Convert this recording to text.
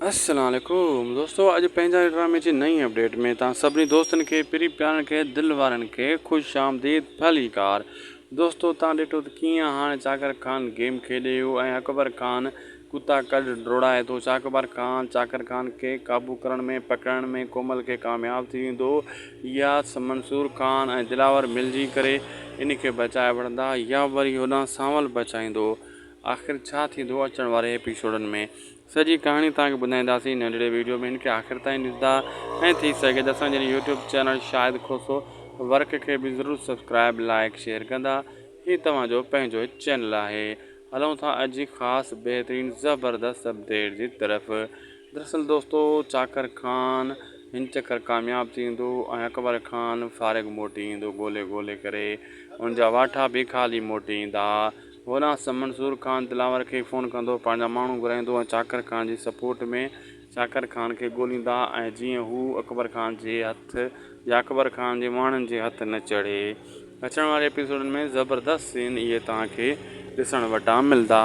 السلام عليڪم دوستو اڄ پنهنجا ڊرامي جي نئين اپڊيٽ ۾ توهان سڀني دوستن کي پري پيارن کي دل وارن کي خوش آمديد ڀليڪار دوستو توهان ڏٺو ته ڪيئن هاڻي چاڪر خان گيم کيڏي ويو ۽ اڪبر خان ڪتا ڪڍ ڊوڙائي ٿو چاڪبر خان چاڪر خان کي قابو ڪرڻ ۾ پڪڙڻ ۾ ڪومل کي ڪامياب ٿي ويندو يا منصور خان ۽ دلاور ملجي ڪري ان کي بچائي وٺندا يا وري هوڏانهن سانول بچائيندو آخر ڇا ٿيندو اچڻ واري ايپيسوڊن ۾ سڄي ڪهاڻي توهان کي ٻڌائينداسين ننڍڙي ويڊيو ۾ هن کي آخر تائين ڏسندا ۽ ٿي سگهي ته اسان جي YouTube channel Shahid Khoso work کي به ضرور سبسڪرائب لائڪ شيئر ڪندا هي توهان جو پنهنجو چينل آهي هلون ٿا اڄ جي خاص بهترين زبردست اپڊيٽ جي طرف دراصل دوستو چاڪر خان هن چڪر ڪامياب ٿي ويندو ۽ اڪبر خان فارغ موٽي ايندو ڳولي ڳولي ڪري ان جا واٺا به خالي موٽي ايندا. هوڏانهن منصور خان دلاور کي فون ڪندو پنهنجا ماڻهو گهرائيندو ۽ چاڪر خان جي سپورٽ ۾ چاڪر خان کي ڳوليندا ۽ جيئن هو اڪبر خان جي هٿ يا اڪبر خان جي ماڻهن جي هٿ نه چڙهي. اچڻ واري ايپيسوڊن ۾ زبردست سين اهي توهان کي ڏسڻ وٽان ملدا.